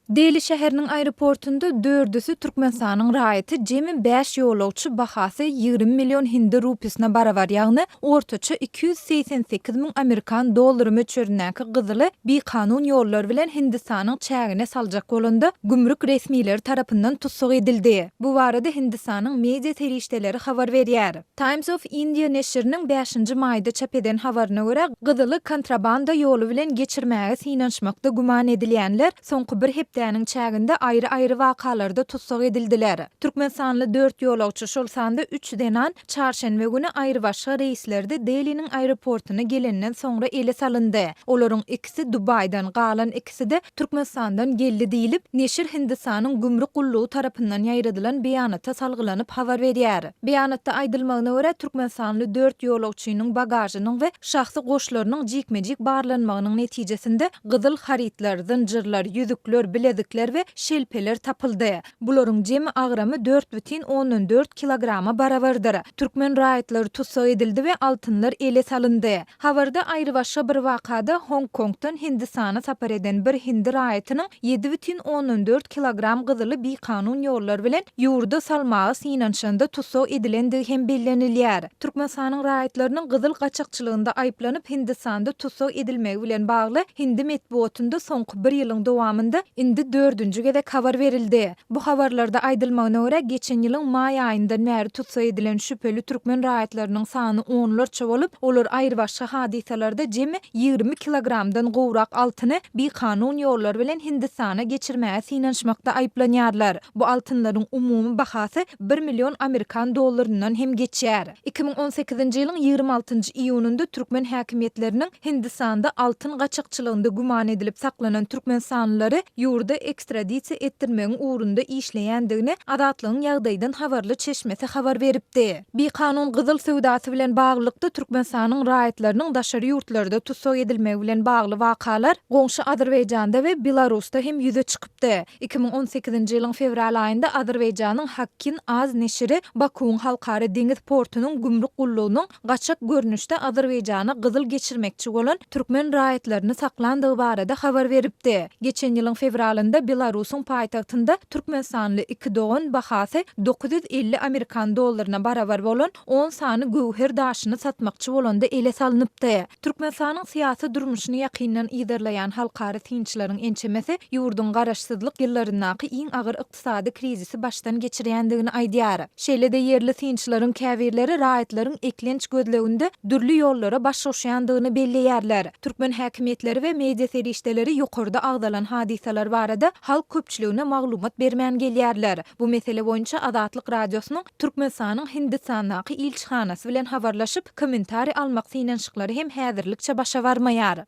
Deli şäheriniň aeroportunda dördüsi Türkmenistanyň raýaty jemi bäş ýolagçy bahasy 20 million hindi rupisine barabar, ýagny ortaça 288 müň amerikan dollary möçberindäki gyzyly bikanun ýollar bilen Hindistanyň çägine saljak bolanda, gümrük resmileri tarapyndan tussag edildi. Bu barada Hindistanyň media serişdeleri habar berýär. Times of India neşiriniň bäşinji maýda çap eden habaryna görä, gyzyly kontrabanda ýoly bilen geçirmäge synanyşmakda güman edilýänler soňky bir hepdäniň çäginde aýry-aýry wakalarda tussag edildiler. Türkmenistanly dört ýolagçy, şol sanda üç zenan çarşenbe güni aýrybaşga reýslerde Deliniň aeroportuna gelenden soňra ele salyndy. Olaryň ikisi Dubaýdan, galan ikisi-de Türkmenistandan geldi diýlip, neşir Hindistanyň gümrük gullugy tarapyndan ýaýradylan beýanata salgylanyp habar berýär. Beýanatda aýdylmagyna görä, türkmenistanly dört ýolagçynyň bagažynyň we şahsy goşlarynyň jikme-jik barlanmagynyň netijesinde gyzyl harytlar, zynjyrlar, ýüzükler, bilezikler we şelpeler tapyldy. Bularyň jemi agramy 4,4 kilograma barabardyr. Türkmen raýatlary tussag edildi we altynlar ele salyndy. Habarda aýrybaşga bir wakada Hong-Kongdan Hindistana sapar eden bir hindi raýatynyň 7,4 kilogram gyzyly bikanun ýollar bilen ýurda salmaga synanyşanda tussag edilendigi hem bellenilýär. Türkmenistanyň raýatlarynyň gyzyl gaçakçylygynda aýyplanyp Hindistanda tussag edilmegi bilen bagly hindi metbugatynda soňky bir ýylyň dowamynda indi dördünji gezek habar berildi. Bu habarlarda aýdylmagyna görä, geçen ýylyň maý aýyndan bäri tussag edilen şübheli türkmen raýatlarynyň sany onlarça bolup, olar aýrybaşga hadysalarda jemi 20 kilogramdan gowrak altyny bikanun ýollar bilen Hindistana geçirmäge synanyşmakda aýyplanýarlar. Bu altynlaryň umumy bahasy bir million amerikan dollaryndan hem geçýär. 2018-nji ýylyň 26-njy iýunynda türkmen häkimiýetleriniň Hindistanda altyn gaçakçylygynda güman edilip saklanan türkmenistanlylary ýurda ekstradisiýa etdirmegiň ugrunda işleýändigini Azatlygyň ýagdaýdan habarly çeşmesi habar beripdi. Bikanun gyzyl söwdasy bilen baglylykda Türkmenistanyň raýatlarynyň daşary ýurtlarda tussag edilmegi bilen bagly wakalar goňşy Azerbaýjanda we Belarusda hem ýüze çykypdy. 2018-nji ýylyň fewral aýynda Azerbaýjanyň Hakkin Az neşiri Bakuwyň halkara deňiz portunyň gümrük gullugynyň gaçak görnüşde Azerbaýjana gyzyl geçirmekçi bolan türkmen raýatlaryny saklandygy barada habar beripdi. Geçen ýylyň fewralynda Belarusyň paýtagtynda türkmenistanly iki dogan bahasy 950 amerikan dollaryna barabar bolan on sany göwher daşyny satmakçy bolanda ele salnypdy. Türkmenistanyň syýasy durmuşyny ýakyndan yzarlaýan halkara synçylaryň ençemesi ýurduň garaşsyzlyk ýyllaryndaky iň agyr ykdysady krizisi başdan geçirýändigini aýdýar. Şeýle-de ýerli synçylaryň käbirleri raýatlaryň eklenç gözleginde dürli ýollara baş goşýandygyny belleýärler. Türkmen häkimiýetleri we media serişdeleri ýokarda agzalan hadysalar barada halk köpçüligine maglumat bermän gelýärler. Bu mesele boýunça Azatlyk Radiosynyň Türkmenistanyň Hindistandaky ilçihanasy bilen habarlaşyp, kommentariý almak synanyşyklary hem häzirlikçe başa barmaýar.